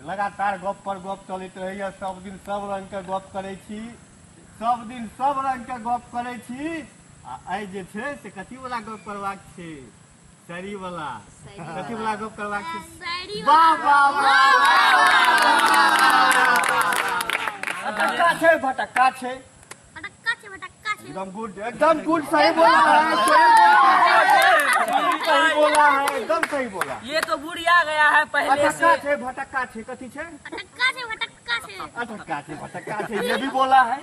लगातार गप पर गप चलैत रहैया। सब दिन सब रंग के गप करै छी, सब दिन सब रंग के गप करै छी। आ आइ जे छै से कथी वाला गप करबाक छै? सरी वाला। कथी वाला गप करबाक छै? वाह वाह वाह, भटक्का छै, भटक्का छै, एकदम गुड, एकदम गुड। सही बोला है, सही बोला है, एकदम सही बोला। ये तो बुढ़िया गया है पहले से। अटक्का छै, भटक्का छै, कथी छै? अटक्का छै, भटक्का छै। अटक्का छै, भटक्का छै, ये भी बोला है।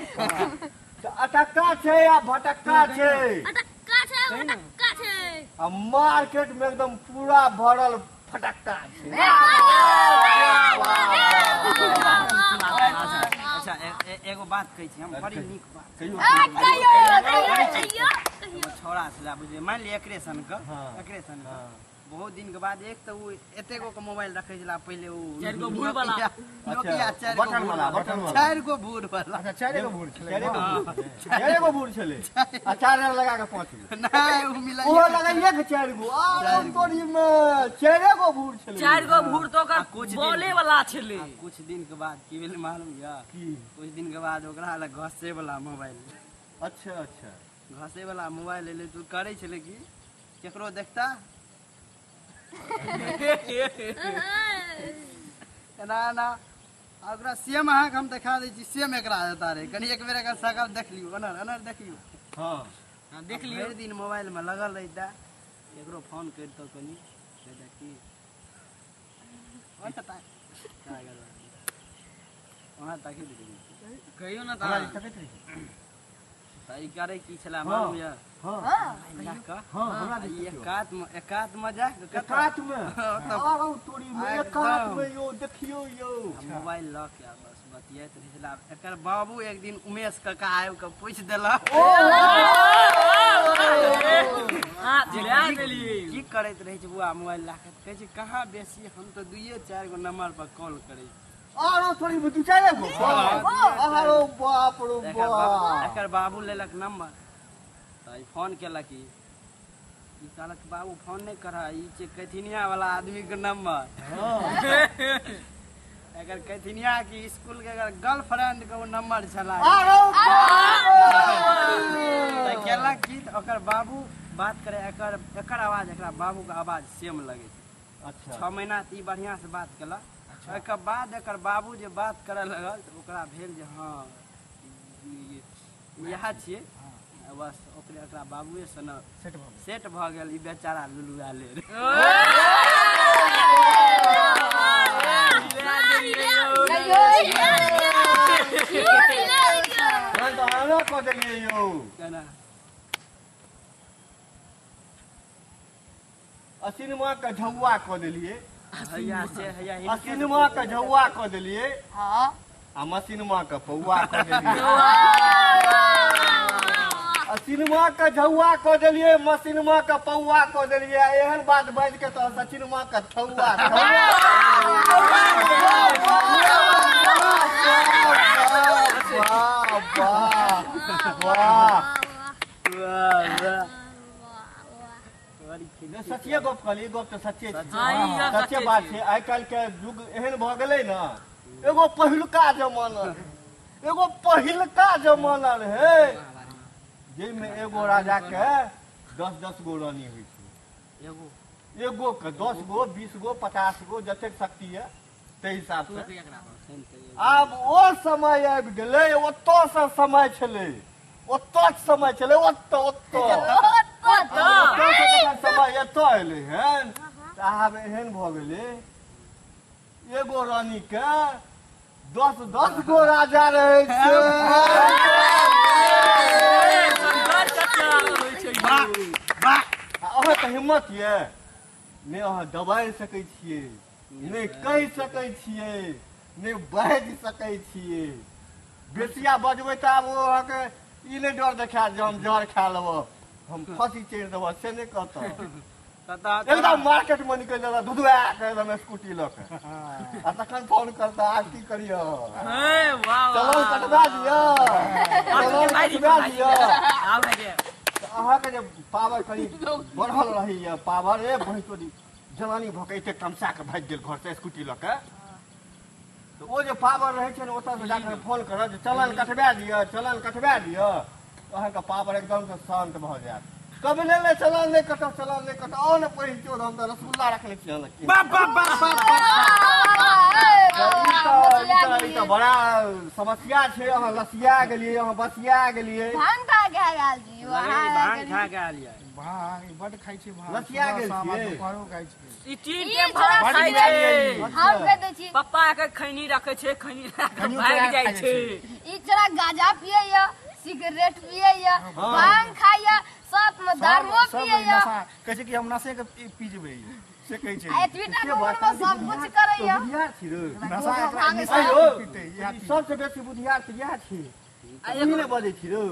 तऽ अटक्का छै या भटक्का छै? अटक्का छै, भटक्का छै। आ मार्केट में एकदम पूरा भरल फटक्का छै। अच्छा, एगो बात कहै छी हम, बड़ी नीक बात। कहियो। कहियो। एगो छौड़ा छलै, बुझलियै? मानि लिअ एकरे सनके, एकरे सनके। बहुत दिन के बाद एक तऽ ओ एते गो के मोबाइल रखै छलै पहिले, ओ चारि गो भूर वाला। नोकिया, चारि गो बटन वाला, बटन वाला। चारि गो भूर वाला। अच्छा, चारि गो भूर छलै। चारि गो भूर, चारि गो भूर छलै आ चारि लगा के 5 गो। नहि, ओ मिलाइए ओहो लगाइए के 4 गो। आरो तोरी में चारि गो भूर छलै। 4 गो भूर तो ओकर आ कुछ दिन- बोले वाला छलै। आ कुछ दिन के बाद की भेलै मालूम यऽ? की? कुछ दिन के बाद ओकरा लग घसे वाला मोबाइल। अच्छा अच्छा। घसे वाला मोबाइल एलै तऽ ओ करै छलै कि केकरो देखता एना एना। आ ओकरा सेम अहाँके हम देखा दै छी, सेम एकरा देता रहै। कनि एक बेर एकर शकल देख लियौ, एनहर एनहर देखियौ। हँ। हाँ, देख लियौ। भरि दिन मोबाइल में लगल रहिता, केकरो फोन करितौ कनि कहिता की ओना ताक ओना ताकि देलियै। कहियौ ने हमरा तऽ जे सकैत रही। तऽ ई करै की छलै मालूम यऽ? हँ। लए कऽ हँ, हमरा आ जे ई देखियौ। एकात मे, एकात मे जा कऽ कतऽ? एकात मे। ओतऽ। आरो तोरी मे एकात मे यौ, देखियौ यौ। आ मोबाइल लऽ के आ बस बतियाइत रहै छलै। आब एकर बाबू एक दिन उमेश काका आबि कऽ पूछि देलक हाथ झिला देलियै। की करैत रहै छै बौआ मोबाइल लए कऽ? कहै छै कहाँ बेसी, हम तऽ दुइये चारि गो नंबर पर कॉल करै छी। आरो थोड़ी दू चारि गो। आरो बाप रो एकर बाबू, बाप। एकर बाबू लेलक नंबर तऽ ई फोन केलक। ई ई कहलक बाबू फोन नहि करह, ई छै कैथिनिया वाला आदमी के नंबर। एकर कैथिनिया के स्कूल के एकर गर्लफ्रेंड के ओ नंबर छला। आरो तऽ केलक की तऽ ओकर बाबू बात करे, एकर एकर आवाज एकरा बाबू के आवाज सेम लगै छै। अच्छा। 6 महीना तऽ ई बढ़िआँ से बात केलक, ओहिके बाद एकर बाबू जे बात करऽ लगल तऽ ओकरा भेल जे हँ, ई इएह छियै। बस ओकरे एकरा बाबुए से ने सेट भऽ गेल, सेट भऽ गेल। ई बेचारा लुलुआ ले रे। तहन तऽ आरो कऽ देलियै यौ। केना? असिनमा के झौआ कऽ देलियै। हैया से हैया हिनके। असिनमा के झौआ कऽ देलियै। हँ। आ मसिनमा के पौआ कऽ देलियै। असिनमा के झौआ कऽ देलियै, मसिनमा के पौआ कऽ देलियै, आ एहन बात बाजि के तऽ सचिनमा के थौआ थौआ। वाह वाह वाह। वाह वाह। नहि, सच्चे गप कहलियै, गप तऽ सच्चे छै। हाँ, ई गप सच्चे सच्चे बात छै। छै। आइ काल्हि के युग एहन भऽ गेलै ने, एगो पहिलुका जमाना रहै, एगो पहिलुका जमाना रहै जाहिमे एगो राजा के 10-10 गो रानी होइ छै। एगो एगो के 10 गो, 20 गो, 50 गो, जतेक शक्ति यऽ ताहि हिसाब से। आब ओ समय आबि गेलै, ओतऽ समय छलै, ओतऽ समय छलै, ओतऽ ओतऽ ओतऽ समय एतऽ एलै हन तऽ आब एहन भऽ गेलै एगो रानी के 10-10 गो राजा रहै छै। आ अहाँके हिम्मत यऽ नहि? अहाँ दबारि सकै छियै नहि, कहि सकै छियै नहि, बाजि सकै छियै। बेसिया बजबै तऽ आब ओ अहाँके ई नहि डर देखायत जे हम जहर खा लेबऽ, हम फांसी चढ़ि देबऽ, से नहि कहतऽ। कतऽ? एकदम मार्केट में निकलि जेता धुधुआ के एकदम स्कूटी लऽ के, आ तखन फोन करता, आब की करियऽ? हे, वाह वाह। चलान कटबा दिअ, चलान कटबा दिअ। आब है के। तऽ अहाँके जे पावर कनि बढ़ल रहैया पावर, ए बहिन चोदी जनानी भऽ के एते तमसा के भागि गेल घर से स्कूटी लऽ के। पावर रहै छै ने ओतऽ से जाके फोन करत जे चलन कटबा दिअ, चलन कटबा दिअ, अहाँके पावर एकदम से शांत भऽ जायत। कभी नहि नहि चलन नहि कटत, चलन नहि कटत। आओ ने पहिल चोर, हम तऽ रसगुल्ला रखने छी अहाँ लग। बाप बाप बाप बाप। ई तऽ बड़ा समस्या छै, अहाँ लसिया गेलियै, अहाँ बसिया गेलियै। भांग खा के आयल छी। भांग खा के आयल ये। भांग ई बड खाइ छै भांग। लसिया गेल सुबह शाम आ छियै? दुपहरो खाइ छै। ई तीन ई टाइम छोड़ा भांग खाइ खाइ छै। हम कह दै छी। पप्पा के खैनी रखे छै, खैनी लए कऽ खैनी भागि चोरा जाइ खाइ छै। ई छोड़ा गांजा पिए या, सिगरेट पिए या, भांग खाइ या, साथ में दारुओ सब पिए या। नशा कहै छै कि हम नशे के पी जेबै, से कहै छै। आ एतबी टा के उम्र में सब कुछ करे या। बुधियार छी रे। नशा एकरा भांग नशा आइयो, पीतै, इएह पीतै। सबसे बेसी बुधियार तऽ इएह छी। ई नहि बजै छी रौ,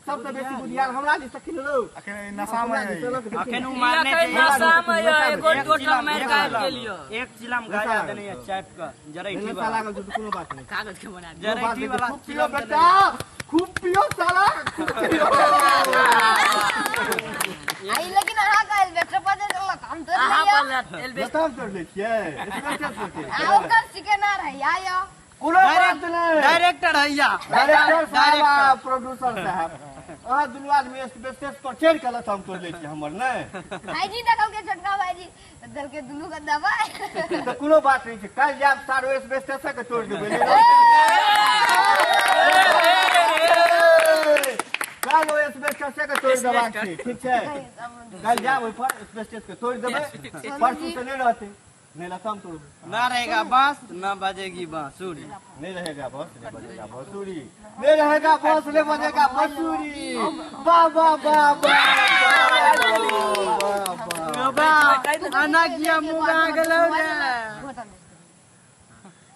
सबसे बेसी बुधियार हमरा दिस तखन रौ। अखन ई नशा मे है। अखन उ ई मारने अखन छै। नशा मे यऽ, एगो एक टोटल चिलम- मारि कऽ आबि गेल यऽ। एक चिलम गाजा देने ये चापि कऽ जरैठी नशा वाला। लागल छै तऽ कोनो बात नहि। कागज के बना दियौ। जरैठी वाला खूब पियो चिलम देने बेटा, खूब पियो साला, खूब पियो। आ ई लेकिन अहाँ के एल्बेस्टर पर जे लताम तोड़ि अहाँ लैया। पर एल्बेस्टर लताम तोड़ि लै छियै, एस्बेस्टस तोड़ि लै आ छियै। ओकर सिकेना रहैया यौ। कोनो बात नहि। डायरेक्टर हैया। डायरेक्टर साहब आ प्रोड्यूसर साहब, अहाँ दुनू आदमी एस्बेस्टस पर चढ़ि कऽ लताम तोड़ि लै छियै हमर, नहि? भाईजी देखलकै, छोटका भाईजी तऽ देलकै दुनू के दबाई। तऽ कोनो बात नहि छै, काल्हि जायब सारो एस्बेस्टसे के तोड़ि देबै। काल्हि ओ एस्बेस्टसे के तोड़ि देबाक छै, ठीक छै? काल्हि जायब ओहिपर एस्बेस्टस के तोड़ि देबै, परसू से नहि रहतै, नहि लताम तोड़बै। ना रहेगा बांस ना बजेगी बांसुरी। नहीं रहेगा बस नहीं बजेगा बांसुरी, नहीं रहेगा बस नहीं बजेगा बांसुरी। वाह वाह वाह वाह वाह वाह। अना किया मुँह गेलौ रे।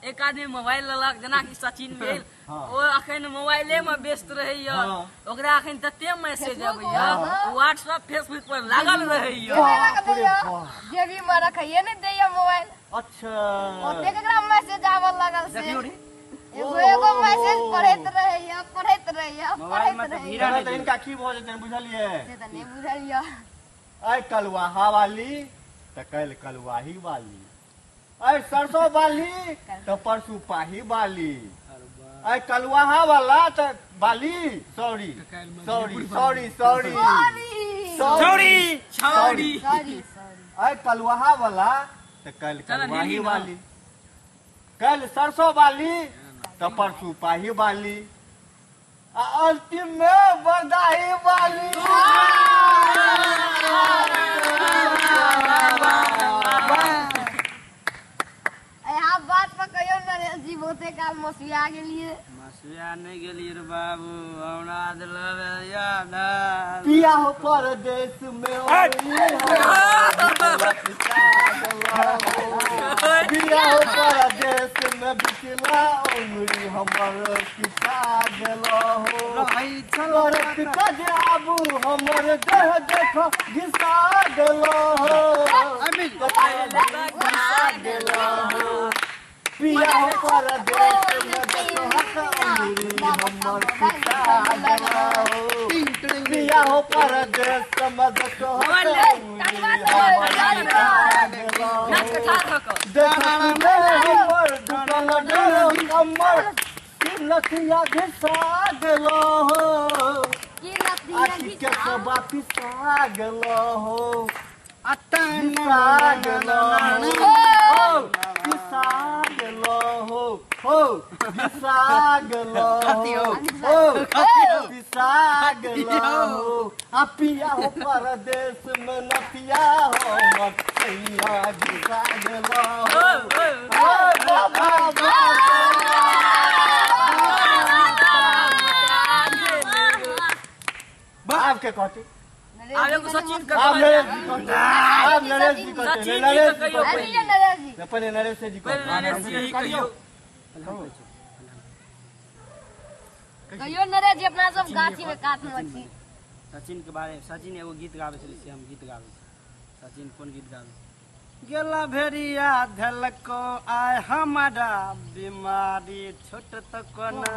एक आदमी मोबाइल लेलक, जेनाकि सचिन भेल, ओ अखन मोबाइले में व्यस्त रहैया। ओकरा अखन तते मैसेज अबैया, व्हाट्सएप फेसबुक पर लागल रहैया। बाप रे बाप। जेबी में रखैये नहि दैया मोबाइल। अच्छा। ओते केकरा मैसेज आबऽ लागल से। देखियौ रे। एगो एगो मैसेज पढ़ैत रहैया, पढ़ैत रहैया, मोबाइल में पढ़ैत तऽ रहैया। भीड़ा तहन तऽ हिनका की भऽ जेतनि बुझलियै? से तऽ नहि बुझलियै। आइ कलुआहा वाली तऽ काल्हि कलुआही वाली, आइ सरसों वाली तऽ परसू पाही वाली, आइ कलुआहा वाला तऽ बाली, sorry sorry sorry sorry sorry sorry छौड़ी। Sorry sorry. आइ कलुआहा वाला तऽ काल्हि चल, कलुआही नेली ना। वाली, काल्हि सरसों वाली तऽ परसू पाही वाली, आ अंतिम में बरदाही वाली। यहाँ बात पर कहियो नरेश जी बहुते काल मसुआ गेलियै। मसुआ नहि गेलियै रे बाबू, हमरा देलबै या ना। पिया हो परदेश में पिया हो परदेश में बिचला उंगली हमर पिता गेलो हो। करत कज आबू हमर देह देख घिसा गेलो हो, घिसा गेलो हो। पिया हो परदेश में देखहक उंगली हमर पिता गेलो हो। पिया हो परदेश में देखहक उंगली हमर पिता गेलो हो। नाच के ठाढ़ भऽ कऽ। देखत में हमर झुकल डोर कमर लथिया घिसा गेलो हो। की लथिया आखि के घिसा? सबा पिसा गेलो हो, पिसा गेलो हो, पिसा गेलो हो, हो पिसा गेलो हो, हो पिसा गेलो हो। आ पिया हो परदेश में नथिया हो मकैया घिसा गेलो हो। ओ बाबा बाबा। आब के कहते? आब एगो सचिन के आब कहल नरेश जाय। जी कहते, आब नरेश जी कहते, सचिन जी नरेश के जी कहियौ कहते। अरे नरेश जी। पहिले नरेश जी पहिले कहते। नरेश जी ही कहियौ। कहियो नरेश जी, अपना सब गाछी में कात में छी। सचिन के बारे, सचिन एगो गीत गाबै छलै, से हम गीत गाबै छी। सचिन कोन गीत गाबै? गेला भेड़िया धलको आय हमारा बीमारी छोट तो कोना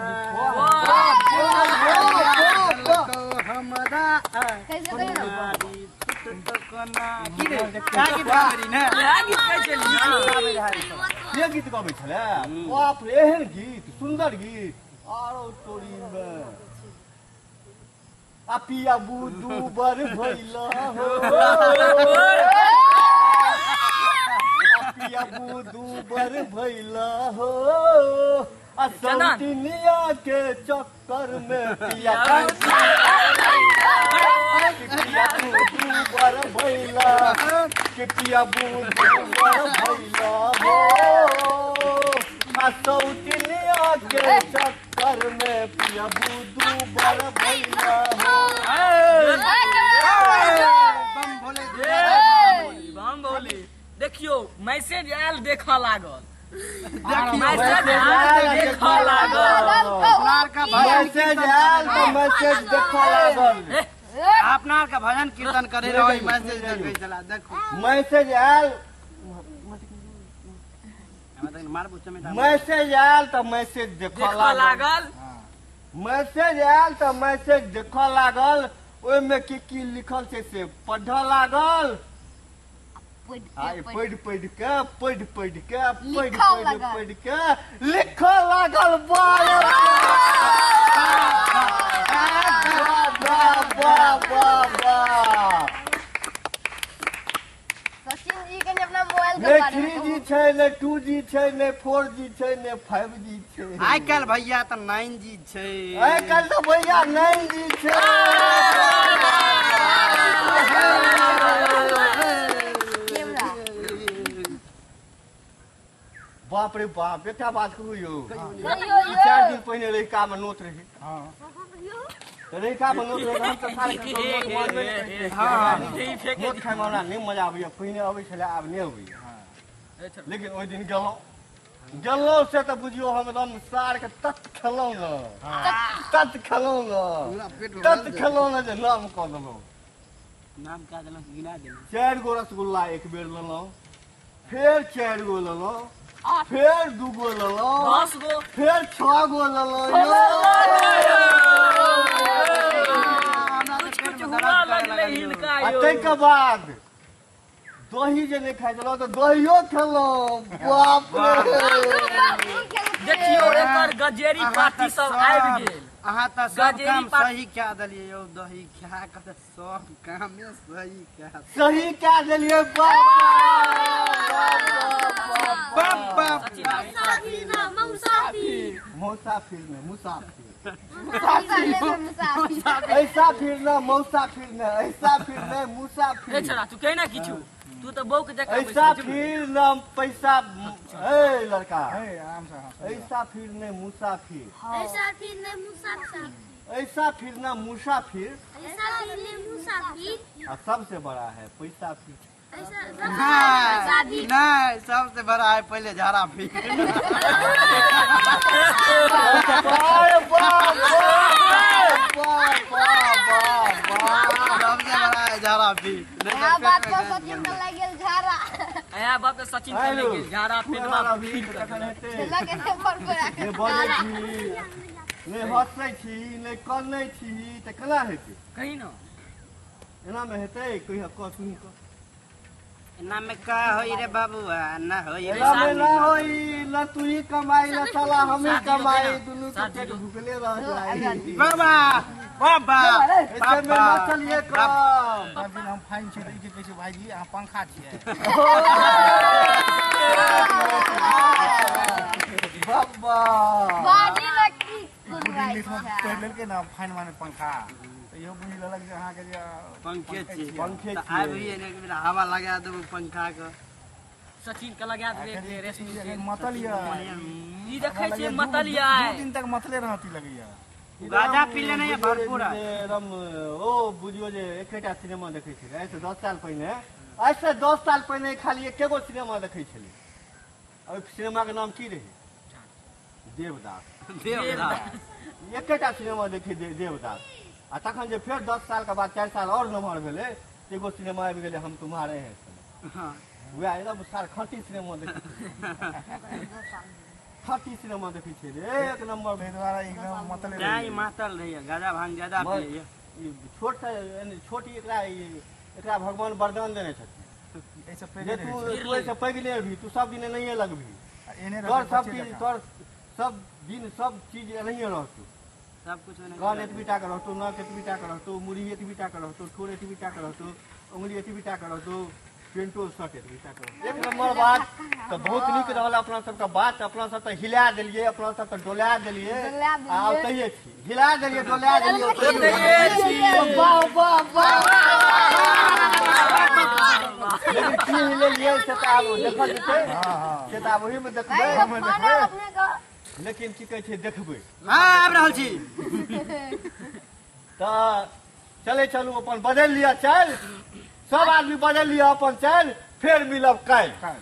धलको हमरा आय कैसे कहियो ना? बीमारी छोट तो कोना। की रे का गीत गाबै रही ने? इएह गीत कहै छलियै। गाबै रहै सब। से गीत गबै छलै। बाप रे, एहन गीत, सुन्दर गीत। आरो तोरी मे आ पिया बुदू बर भइल हो, आ पिया बुदू बर भइल हो, आ सौतिनिया के चक्कर में पिया पिया बुदू बर भइल, कि पिया बुदू बर भइल हो, आ सौतिनिया के चक्कर में पिया बुदू बर भइल हो। बम भोले। बम भोले। देखियो, मैसेज आयल देखऽ लागल, मैसेज आयल देखऽ लागल। अपना आर का भजन मैसेज आयल तऽ मैसेज देखऽ लागल। अपना आर का भजन कीर्तन करे रहो, मैसेज देखै छला। देखो, मैसेज आयल, हमरा तखन मारबो चमेटा। मैसेज आयल तऽ मैसेज देखऽ देखऽ लागल। लागल। मैसेज आयल तऽ मैसेज देखऽ लागल, ओहिमे की की लिखल छै से पढ़ऽ लागल। आ ई पढ़ि पढ़ि के, पढ़ि पढ़ि के, पढ़ि लिखऽ पढ़ि लागल। पढ़ि के लिखऽ लागल। वाह वाह वाह वाह वाह! सचिन जी कनि अपना मोबाइल के नहि बारे 3 में जी छै, नहि 2 जी छै, नहि 4 जी छै, नहि 5 जी छै। आइ काल्हि भैया तऽ 9 जी छै। आइ काल्हि तऽ भैया 9 जी छै। कैमरा। बाप रे बाप, एकटा बात कहू यौ? कहियो यौ। 4 दिन पहिने रहिका मे नोत रहै। तऽ रहिका मे नोत रहै, हम तऽ सारे के नोत मानबे नहि करै छियै। नोत खायमे हमरा नहि मजा आबैया। पहिने अबै छलै, आब नहि अबैया। लेकिन ओहि दिन गेलहुँ, गेलहुँ से तऽ बुझियौ हम एकदम सारके तत खेलहुँ ने, तत खेलहुँ ने, तत खेलहुँ ने जे नाम कऽ देलहुँ। नाम कए देलहुँ, गिना देलहुँ। चारि गो रसगुल्ला एक बेर लेलहुँ, फेर चारि गो लेलहुँ, फेर 2 गो लेलहुँ। 10 गो। फेर 6 गो लेलहुँ यौ। कुछ कुछ हुआ लगलै हिनका आ यौ। ताहिके बाद दही जे नहि खाइ छलहुँ तऽ दहियो खेलहुँ। बाप रे! देखियौ, एकर गजेरी अहाँ पार्टी तऽ सब आबि गेल। अहाँ तऽ सब गजेरी काम पार्टी। सही कए देलियै यौ। दही खा कऽ तऽ सब कामे सही कए। सही कए देलियै। बाप बाप बाप! मुसाफिर ने मुसाफिर। मुसाफिर। ऐसा फिर ना मुसाफिर ने, ऐसा फिर ने ए मुसाफिर। छोरा, तू कहि ना किछु, तू तऽ बौक जकाँ ऐसा बैसल छी। फिर न पैसा, ए लड़का। हे, आराम से, हाँ, सही। ऐसा फिर ने मुसाफिर। ऐसा फिर न मुसाफिर। ऐसा फिर ना मुसाफिर। ऐसा फिर न मुसाफिर। आ सबसे बड़ा है पैसा फिर। ऐसा पैसा भी। नहीं, सबसे बड़ा है पहले झाड़ा फिर। अरे बाप बाप बाप बाप बाप! सबसे बड़ा है झाड़ा फिर, नहीं यहाँ तो बात पेट पर में सचिन के लागि गेल झाड़ा। इएह बात पे सचिन के लागि गेल झाड़ा, पेटवा अभी कखन हेतै? लगे पर पर नहि बजै छी, नहि हँसै छी, नहि कनै छी, तऽ केना हेतै? कही न। एनामे हेतै? कहिया कह, तू कह। एना में का होई रे बाबुआ, ना होई रे। एनामे ना होई ना, तू ही कमाई ना साला हम ही कमाई, दुनू के पेट भूखले रह जाई। बाबा बाबा! ऐसे में ना चलिए काम। सब दिन हम फाइन छी तऽ ई के कहै छै, भाईजी, अहाँ पंखा छियै। बाबा! बाजी में की गुड कुलवाई इंग्लिश में छै। पढ़ि लेलकै ने, फाइन माने पंखा, तऽ इहो बुझि लेलक जे अहाँके जे पंखे छी। पंखे तऽ छियै। आबि ने, एक बेर हवा लगा देबू पंखा के। सचिन के लगा देबै एक बेर रेशमी के। मतल यऽ। ई देखै छियै मतल यऽ। 2 दिन तक मतले रहती लगैया। गाजा पी लेने यऽ भरपूर। जे एकदम ओ बुझियौ जे एकेटा सिनेमा देखै छलै आइसँ 10 साल पहिने। आइसँ 10 साल पहिने खाली एके गो सिनेमा देखै छलै। ओहि सिनेमाके नाम की रहै? देवदास। देवदास। एकेटा सिनेमा देखै, देवदास। आ तखन जे फेर 10 सालके बाद 4 साल आओर नमहर भेलै, तऽ एगो सिनेमा आबि गेलै, हम तुम्हारे हैं। वएह एकदम सार खाँटी सिनेमा देखै छलै, खाँटी सिनेमा देखै छलै, एक नम्बर। ताहि दुआरे एकदम मतले तें ई मातल रहैया, गाजा भांग ज्यादा पियैया। ई छोट छोट एकरा एकरा भगवान वरदान देने छथिन एहिसँ पैघ जे रहै तू छै। तू एहिसँ पैघ नहि हेबही, तू सब दिन नहिए लगबही। आ एहने तोहर रहतै सब बच्चे चीज जकाँ। तोहर सब दिन सब चीज एनाहिए रहतौ। सब कुछ ओनाहिते। कान एतबी टा के रहतौ, नाक एतबी टा के रहतौ, मुड़ी एतबी टा के रहतौ, ठोर एतबी टा के रहतौ, उंगली एतबी टा के रहतौ, पेंटो शर्ट एतबी टा के रहतौ। एक नंबर बात तऽ बहुत नीक रहल अपना सबके बात। अपना सब तऽ हिला देलियै, अपना सब तऽ डोला देलियै। डोला देलियै। आ ओतहिए छी, हिला देलियै, डोला देलियै, ओतहिए छी। वाह वाह वाह। लेकिन की हिलेलियै से तऽ आब देखल जेतै, से तऽ आब ओहीमे देखबै। खाना अपने का। लेकिन की कहै छै, देखबै। हँ, आबि रहल छी। तऽ चलै चलू, अपन बदलि लिअ चालि, सब आदमी बदलि लिअ अपन चालि, फेर मिलब काल्हि। काल्हि।